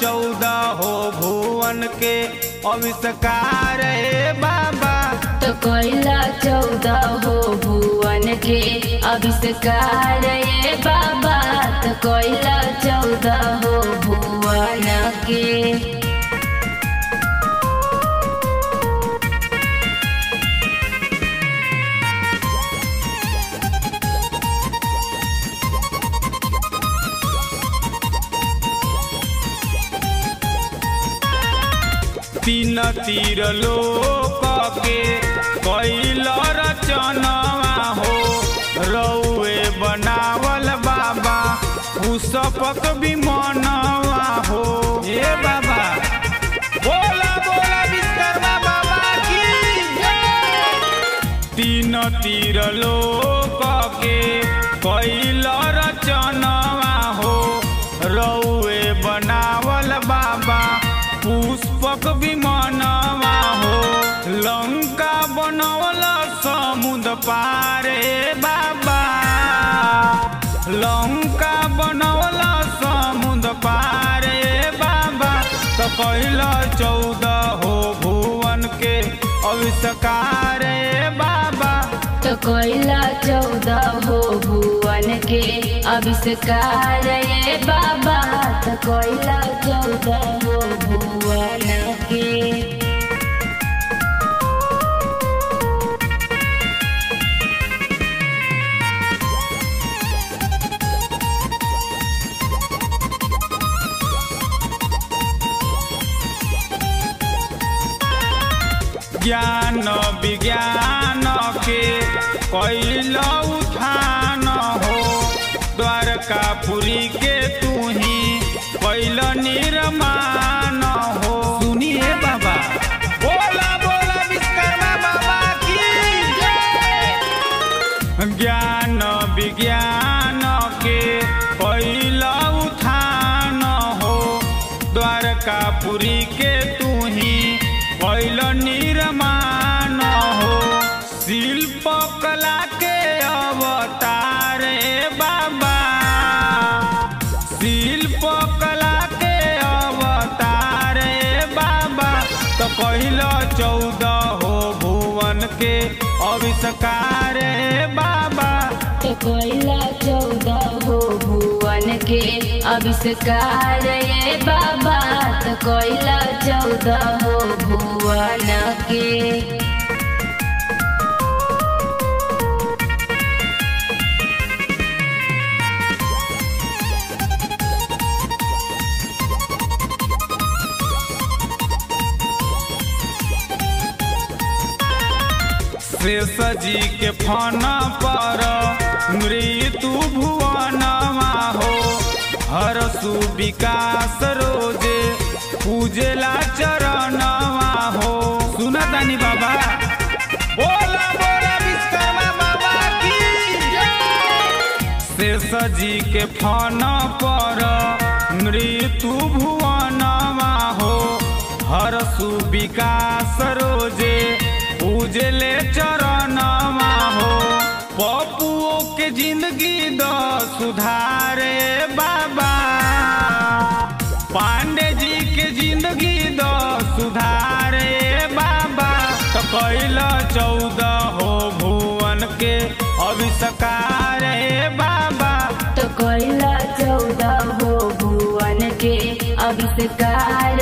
14 हो भुवन के आविष्कार हे बाबा। तो कोइला 14 हो भुवन के आविष्कार हे बाबा। तो कोइला 14 हो भुवन के। तीन तीर लोक के कैल रचनवा हो, रौए बनावल बाबा पुष्पक विमानवा हो। हे बाबा बोला बोला विश्वकर्मा बाबा की। तीन तीर लोक के कैल रचनवा हो, रौए बनावल बाबा पुष्पक विमानवा हो। लंका बनवल समुद्र पारे बाबा, लंका बनवल समुद्र पारे बाबा। तो कैला 14 हो भुवन के आविष्कार बाबा। तो कोइला 14 हो भुवन के आविष्कार बाबा। तो कोइला 14 हो भुवन के। ज्ञान विज्ञान के कैल उत्थान हो, द्वारकापुरी के तू ही कैल निर्माण हो। सुनिए बाबा बोला बोला विश्वकर्मा बाबा की। ज्ञान विज्ञान के कैल उत्थान हो, द्वारकापुरी के तू ही कैल निर्माण हो। शिल्प कला के अवतार बाबा, शिल्प कला के अवतार बाबा। तो कैला 14 हो भुवन के आविष्कार बाबा। तो कोइला 14 हो भुवन के आविष्कार बाबा। तो कोइला 14 हो भुवन के। शेष जी के फन पर मृत्यु भुवनवा हो, हर सुविकास रोजे पूजेला चरणवा हो। सुना तानी बाबा बोला बोला विश्वकर्मा बाबा की। शेष जी के फन पर मृत्यु भुवनवा हो, हर सुविकास रोजे पूजले चरणवा हो। पपुओं के जिंदगी द सुधारे बाबा, पांडे जी के जिंदगी द सुधारे बाबा। तो कैला 14 हो भुवन के आविष्कार बाबा। तो कैला 14 हो भुवन के आविष्कार